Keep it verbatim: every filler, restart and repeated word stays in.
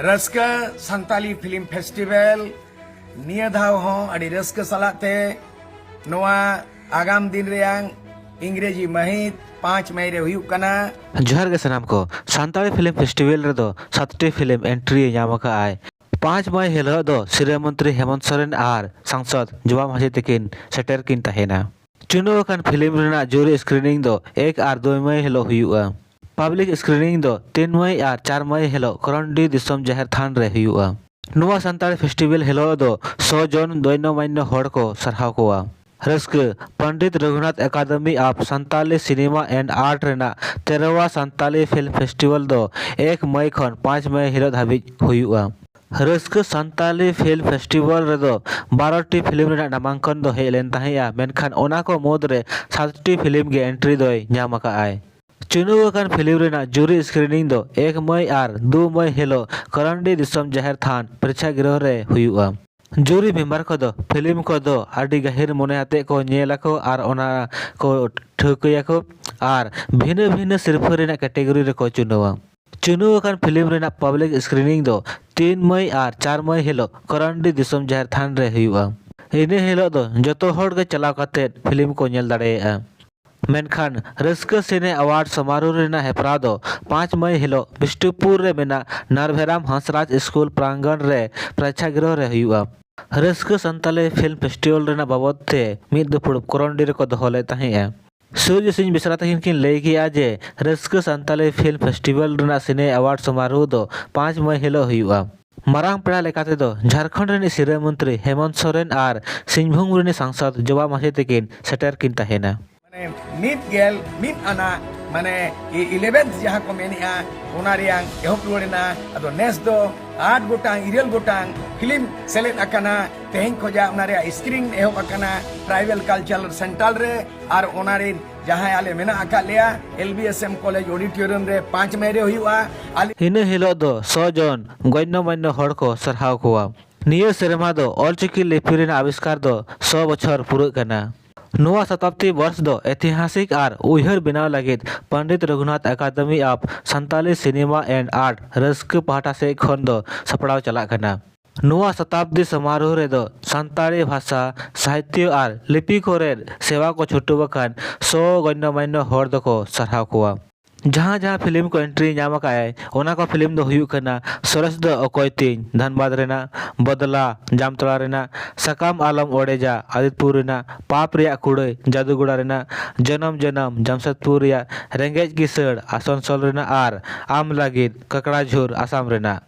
ᱨᱟᱹᱥᱠᱟᱹ Santali film festival ᱱᱤᱭᱟᱹ ᱫᱷᱟᱣ ᱦᱚᱸ ᱟᱹᱰᱤ ᱨᱟᱹᱥᱠᱟᱹ ᱥᱟᱞᱟᱜ ᱛᱮ ᱱᱚᱣᱟ ᱟᱜᱟᱢ ᱫᱤᱱ ᱨᱮᱭᱟᱝ ᱤᱝᱨᱮᱡᱤ ᱢᱟᱹᱦᱤᱛ ᱯᱟᱸᱪ ᱢᱟᱹᱭ ᱨᱮ ᱦᱩᱭᱩᱜ ᱠᱟᱱᱟ᱾ ᱡᱚᱦᱟᱨ ᱜᱮ ᱥᱟᱱᱟᱢ ᱠᱚ᱾ ᱥᱟᱱᱛᱟᱲᱤ ᱯᱷᱤᱞᱢ ᱯᱷᱮᱥᱴᱤᱵᱷᱮᱞ ᱨᱮᱫᱚ ᱥᱟᱛᱴᱤ ᱯᱷᱤᱞᱢ ᱮᱱᱴᱨᱤ ᱧᱟᱢ ᱟᱠᱟᱫ ᱟᱭ᱾ ᱯᱟᱸᱪ ᱢᱟᱹᱭ ᱦᱤᱞᱳᱜ ᱫᱚ ᱥᱤᱨᱟᱹ ᱢᱚᱱᱛᱨᱤ ᱦᱮᱢᱚᱱᱛ ᱥᱚᱨᱮᱱ ᱟᱨ ᱥᱟᱝᱥᱚᱫ ᱡᱚᱵᱟ ᱢᱟᱹᱡᱷᱤ ᱛᱟᱹᱠᱤᱱ ᱥᱮᱴᱮᱨ ᱠᱤᱱ ᱛᱟᱦᱮᱱᱟ᱾ ᱪᱩᱱᱟᱹᱣ ᱟᱠᱟᱱ ᱯᱷᱤᱞᱢ ᱨᱮᱱᱟᱜ ᱡᱩᱨᱤ ᱥᱠᱨᱤᱱᱤᱝ ᱫᱚ ᱮᱠ ᱟᱨ ᱫᱩᱭ ᱢᱟᱹᱭ ᱦᱤᱞᱳᱜ ᱦᱩᱭᱩᱜᱼᱟ᱾ ᱯᱟᱵᱽᱞᱤᱠ ᱥᱠᱨᱤᱱᱤᱝ ᱫᱚ ᱛᱤᱱ ᱢᱟᱹᱭ ᱟᱨ ᱪᱟᱨ ᱢᱟᱹᱭ ᱦᱤᱞᱳᱜ ᱠᱚᱨᱚᱱᱰᱤ ᱫᱤᱥᱚᱢ ᱡᱟᱦᱮᱨ ᱛᱷᱟᱱ ᱨᱮ ᱦᱩᱭᱩᱜᱼᱟ᱾ ᱱᱚᱣᱟ ᱥᱟᱱᱛᱟᱲᱤ ᱯᱷᱮᱥᱴᱤᱵᱷᱮᱞ ᱦᱤᱞᱳᱜ ᱫᱚ ᱥᱚ ᱡᱚᱱ ᱫᱚᱭᱱᱚ ᱢᱟᱱᱱᱚ ᱦᱚᱲ ᱠᱚ ᱥᱟᱨᱦᱟᱣ ᱠᱚᱣᱟ᱾ ᱨᱟᱹᱥᱠᱟᱹ᱾ Pandit Raghunath academy of Santali cinema and art ᱨᱮᱱᱟᱜ ᱛᱮᱨᱚᱣᱟ ᱥᱟᱱᱛᱟᱞᱤ ᱯᱷᱤᱞᱢ ᱯᱷᱮᱥᱴᱤᱵᱷᱮᱞ ᱫᱚ ᱮᱠ ᱢᱟᱹᱭ ᱠᱷᱚᱱ ᱯᱟᱸᱪ ᱢᱟᱹᱭ ᱦᱤᱞᱳᱜ ᱫᱷᱟᱹᱵᱤᱡ ᱦᱩᱭᱩᱜᱼᱟ᱾ ᱨᱟᱹᱥᱠᱟᱹ ᱥᱟᱱᱛᱟᱞᱤ ᱯᱷᱤᱞᱢ ᱯᱷᱮᱥᱴᱤᱵᱷᱮᱞ ᱨᱮᱫᱚ ᱵᱟᱨᱚ ᱴᱤ ᱯᱷᱤᱞᱢ ᱨᱮᱱᱟᱜ ᱱᱟᱢᱟᱝᱠᱚᱱ ᱫᱚ ᱦᱮᱡ ᱞᱮᱱ ᱛᱟᱦᱮᱸᱫᱼᱟ, ᱢᱮᱱᱠᱷᱟᱱ ᱚᱱᱟ ᱠᱚ ᱢᱩᱫᱽᱨᱮ ᱥᱟᱛ ᱴᱤ ᱯᱷᱤᱞᱢ ᱜᱮ ᱮᱱᱴᱨᱤ ᱫᱚᱭ ᱧᱟᱢ ᱟᱠᱟᱫᱼᱟᱭ᱾ ᱪᱩᱱᱟᱹᱣ ᱟᱠᱟᱱ ᱯᱷᱤᱞᱢ ᱨᱮᱱᱟᱜ ᱡᱩᱨᱤ ᱥᱠᱨᱤᱱᱤᱝ ᱫᱚ ᱮᱠ ᱢᱟᱹᱭ ᱟᱨ ᱫᱩ ᱢᱟᱹᱭ ᱦᱤᱞᱳᱜ ᱠᱚᱨᱚᱱᱰᱤ ᱫᱤᱥᱚᱢ ᱡᱟᱦᱮᱨ ᱛᱷᱟᱱ ᱯᱨᱮᱪᱷᱟᱜᱨᱤᱦᱚ ᱨᱮ ᱦᱩᱭᱩᱜᱼᱟ᱾ ᱡᱩᱨᱤ ᱢᱮᱢᱵᱟᱨ ᱠᱚᱫᱚ ᱯᱷᱤᱞᱢ ᱠᱚᱫᱚ ᱟᱹᱰᱤ ᱜᱟᱹᱦᱤᱨ ᱢᱚᱱᱮ ᱟᱛᱮ ᱠᱚ ᱧᱮᱞ ᱟᱠᱚ ᱟᱨ ᱚᱱᱟ ᱠᱚ ᱴᱷᱟᱹᱣᱠᱟᱹᱭᱟᱠᱚ ᱟᱨ ᱵᱷᱤᱱᱟᱹ ᱵᱷᱤᱱᱟᱹ ᱥᱤᱨᱯᱷᱟᱹ ᱨᱮᱱᱟᱜ ᱠᱮᱴᱮᱜᱚᱨᱤ ᱨᱮᱠᱚ ᱪᱩᱱᱟᱹᱣᱟ᱾ ᱪᱩᱱᱟᱹᱣ ᱟᱠᱟᱱ ᱯᱷᱤᱞᱢ ᱨᱮᱱᱟᱜ ᱯᱟᱵᱽᱞᱤᱠ ᱥᱠᱨᱤᱱᱤᱝ ᱫᱚ ᱛᱤᱱ ᱢᱟᱹᱭ ᱟᱨ ᱪᱟᱨ ᱢᱟᱹᱭ ᱦᱤᱞᱳᱜ ᱠᱚᱨᱚᱱᱰᱤ ᱫᱤᱥᱚᱢ ᱡᱟᱦᱮᱨ ᱛᱷᱟᱱ ᱨᱮ ᱦᱩᱭᱩᱜᱼᱟ᱾ ᱤᱱᱟᱹ ᱦᱤᱞᱳᱜ ᱫᱚ ᱡᱚᱛᱚ ᱦᱚᱲ ᱜᱮ ᱪᱟᱞᱟᱣ ᱠᱟᱛᱮ ᱯᱷᱤᱞᱢ ᱠᱚ ᱧᱮᱞ ᱫᱟᱲᱮᱭᱟᱜᱼᱟ᱾ ᱢᱮᱱᱠᱷᱟᱱ ᱨᱟᱹᱥᱠᱟᱹ ᱥᱤᱱᱮ ᱟᱣᱟᱨᱰ ᱥᱚᱢᱟᱨᱳᱦ ᱨᱮᱱᱟᱜ ᱦᱮᱯᱨᱟᱣ ᱫᱚ ᱯᱟᱸᱪ ᱢᱟᱹᱭ ᱦᱤᱞᱳᱜ ᱵᱤᱥᱴᱩᱯᱩᱨ ᱨᱮ ᱢᱮᱱᱟᱜ ᱱᱟᱨᱵᱷᱮᱨᱟᱢ ᱦᱟᱸᱥᱨᱟᱡᱽ ᱥᱠᱩᱞ ᱯᱨᱟᱝᱜᱚᱱ ᱨᱮ ᱯᱨᱮᱪᱷᱟᱜᱨᱤᱦᱚ ᱨᱮ ᱦᱩᱭᱩᱜᱼᱟ᱾ ᱨᱟᱹᱥᱠᱟᱹ ᱥᱟᱱᱛᱟᱞᱤ ᱯᱷᱤᱞᱢ ᱯᱷᱮᱥᱴᱤᱵᱷᱮᱞ ᱨᱮᱱᱟᱜ ᱵᱟᱵᱚᱫ ᱛᱮ ᱢᱤᱫ ᱫᱩᱯᱲᱩᱵ ᱠᱚᱨᱚᱱᱰᱤ ᱨᱮᱠᱚ ᱫᱚᱦᱚ ᱞᱮᱫ ᱛᱟᱦᱮᱸᱫᱼᱟ᱾ ᱥᱩᱨᱡᱤᱛ ᱥᱤᱝ ᱵᱮᱥᱨᱟ ᱛᱟᱹᱠᱤᱱ ᱠᱤᱱ ᱞᱟᱹᱭ ᱠᱮᱫᱼᱟ ᱡᱮ ᱨᱟᱹᱥᱠᱟᱹ ᱥᱟᱱᱛᱟᱞᱤ ᱯᱷᱤᱞᱢ ᱯᱷᱮᱥᱴᱤᱵᱷᱮᱞ ᱨᱮᱱᱟᱜ ᱥᱤᱱᱮ ᱟᱣᱟᱨᱰ ᱥᱚᱢᱟᱨᱳᱦ ᱫᱚ ᱯᱟᱸᱪ ᱢᱟᱹᱭ ᱦᱤᱞᱳᱜ ᱦᱩᱭᱩᱜᱼᱟ᱾ ᱢᱟᱨᱟᱝ ᱯᱮᱲᱟ ᱞᱮᱠᱟᱛᱮ ᱫᱚ ᱡᱷᱟᱲᱠᱷᱚᱸᱰ ᱨᱤᱱᱤᱡ ᱥᱤᱨᱟᱹ ᱢᱚᱱᱛᱨᱤ ᱦᱮᱢᱚᱱᱛ ᱥᱚᱨᱮᱱ ᱟᱨ ᱥᱤᱝᱵᱷᱩᱢ ᱨᱤᱱᱤᱡ ᱥᱟᱝᱥᱚᱫ ᱡᱚᱵᱟ ᱢᱟᱹᱡᱷᱤ ᱛᱟᱹᱠᱤᱱ ᱥᱮᱴᱮᱨ ᱠᱤᱱ ᱛᱟᱦᱮᱱᱟ᱾ ᱢᱟᱱᱮ ᱢᱤᱫ ᱜᱮᱞ ᱢᱤᱫ ᱟᱱᱟᱜ ᱢᱟᱱᱮ ᱤᱞᱮᱵᱷᱮᱱᱛᱷ ᱡᱟᱦᱟᱸ ᱠᱚ ᱢᱮᱱᱮᱜᱼᱟ, ᱚᱱᱟ ᱨᱮᱭᱟᱝ ᱮᱦᱚᱵ ᱨᱩᱣᱟᱹᱲ ᱮᱱᱟ᱾ ᱟᱫᱚ ᱱᱮᱥ ᱫᱚ ᱟᱴ ᱜᱚᱴᱟᱝ, ᱤᱨᱟᱹᱞ ᱜᱚᱴᱟᱝ ᱯᱷᱤᱞᱢ ᱥᱮᱞᱮᱫ ᱟᱠᱟᱱᱟ᱾ ᱛᱮᱦᱮᱧ ᱠᱷᱚᱱᱟᱜ ᱚᱱᱟ ᱨᱮᱭᱟᱜ ᱥᱠᱨᱤᱱ ᱮᱦᱚᱵ ᱟᱠᱟᱱᱟ ᱴᱨᱟᱭᱵᱟᱞ ᱠᱟᱞᱪᱟᱨᱟᱞ ᱥᱮᱱᱴᱟᱨ ᱨᱮ, ᱟᱨ ᱚᱱᱟ ᱨᱮᱱ ᱡᱟᱦᱟᱸᱭ ᱟᱞᱮ ᱢᱮᱱᱟᱜ ᱟᱠᱟᱫ ᱞᱮᱭᱟ L B S M college ᱚᱰᱤᱴᱳᱨᱤᱭᱟᱢ ᱨᱮ ᱯᱟᱸᱪ ᱢᱟᱹᱭ ᱨᱮ ᱦᱩᱭᱩᱜᱼᱟ᱾ ᱟᱞᱮ ᱤᱱᱟᱹ ᱦᱤᱞᱳᱜ ᱫᱚ ᱥᱚ ᱡᱚᱱ ᱜᱚᱱᱱᱚ ᱢᱟᱱᱱᱚ ᱦᱚᱲ ᱠᱚ ᱥᱟᱨᱦᱟᱣ ᱠᱚᱣᱟ᱾ ᱱᱤᱭᱟᱹ ᱥᱮᱨᱢᱟ ᱫᱚ ᱚᱞᱪᱤᱠᱤ ᱞᱤᱯᱤ ᱨᱮᱱᱟᱜ ᱟᱵᱤᱥᱠᱟᱨ ᱫᱚ ᱥᱚ ᱵᱚᱪᱷᱚᱨ ᱯᱩᱨᱟᱹᱜ ᱠᱟᱱᱟ᱾ ᱱᱚᱣᱟ ᱥᱚᱛᱟᱵᱫᱤ ᱵᱚᱨᱥ ᱫᱚ ᱮᱛᱤᱦᱟᱥᱤᱠ ᱟᱨ ᱩᱭᱦᱟᱹᱨ ᱵᱮᱱᱟᱣ ᱞᱟᱹᱜᱤᱫ Pandit Raghunath academy of Santali cinema and art ᱨᱟᱹᱥᱠᱟᱹ ᱯᱟᱦᱴᱟ ᱥᱮᱫ ᱠᱷᱚᱱ ᱫᱚ ᱥᱟᱯᱲᱟᱣ ᱪᱟᱞᱟᱜ ᱠᱟᱱᱟ᱾ ᱱᱚᱣᱟ ᱥᱚᱛᱟᱵᱫᱤ ᱥᱚᱢᱟᱨᱳᱦ ᱨᱮᱫᱚ ᱥᱟᱱᱛᱟᱲᱤ ᱵᱷᱟᱥᱟ, ᱥᱟᱦᱤᱛᱭᱚ ᱟᱨ ᱞᱤᱯᱤ ᱠᱚᱨᱮ ᱥᱮᱵᱟ ᱠᱚ ᱪᱷᱩᱴᱟᱹᱣ ᱟᱠᱟᱱ ᱥᱚ ᱜᱚᱱᱭᱚ ᱢᱟᱱᱭᱚ ᱦᱚᱲ ᱫᱚᱠᱚ ᱥᱟᱨᱦᱟᱣ ᱠᱚᱣᱟ᱾ ᱡᱟᱦᱟᱸ ᱡᱟᱦᱟᱸ ᱯᱷᱤᱞᱢ ᱠᱚ ᱮᱱᱴᱨᱤ ᱧᱟᱢ ᱟᱠᱟᱫ ᱟᱭ, ᱚᱱᱟ ᱠᱚ ᱯᱷᱤᱞᱢ ᱫᱚ ᱦᱩᱭᱩᱜ ᱠᱟᱱᱟ ᱥᱚᱨᱮᱥ ᱫᱚ ᱚᱠᱚᱭ ᱛᱤᱧ, ᱫᱷᱟᱱᱵᱟᱫᱽ ᱨᱮᱱᱟᱜ, ᱵᱚᱫᱞᱟ, ᱡᱟᱢᱛᱟᱲᱟ ᱨᱮᱱᱟᱜ, ᱥᱟᱠᱟᱢ ᱟᱞᱚᱢ ᱚᱲᱮᱡᱟ, ᱟᱫᱤᱛᱯᱩᱨ ᱨᱮᱱᱟᱜ, ᱯᱟᱯ ᱨᱮᱭᱟᱜ ᱠᱩᱲᱟᱹᱭ, ᱡᱟᱫᱩᱜᱚᱲᱟ ᱨᱮᱱᱟᱜ, ᱡᱚᱱᱚᱢ ᱡᱚᱱᱚᱢ, ᱡᱟᱢᱥᱮᱫᱽᱯᱩᱨ ᱨᱮᱭᱟᱜ, ᱨᱮᱸᱜᱮᱡ ᱠᱤᱥᱟᱹᱲ, ᱟᱥᱚᱱᱥᱳᱞ ᱨᱮᱱᱟᱜ, ᱟᱨ ᱟᱢ ᱞᱟᱹᱜᱤᱫ, ᱠᱟᱠᱲᱟᱡᱷᱩᱨ, ᱟᱥᱟᱢ ᱨᱮᱱᱟᱜ᱾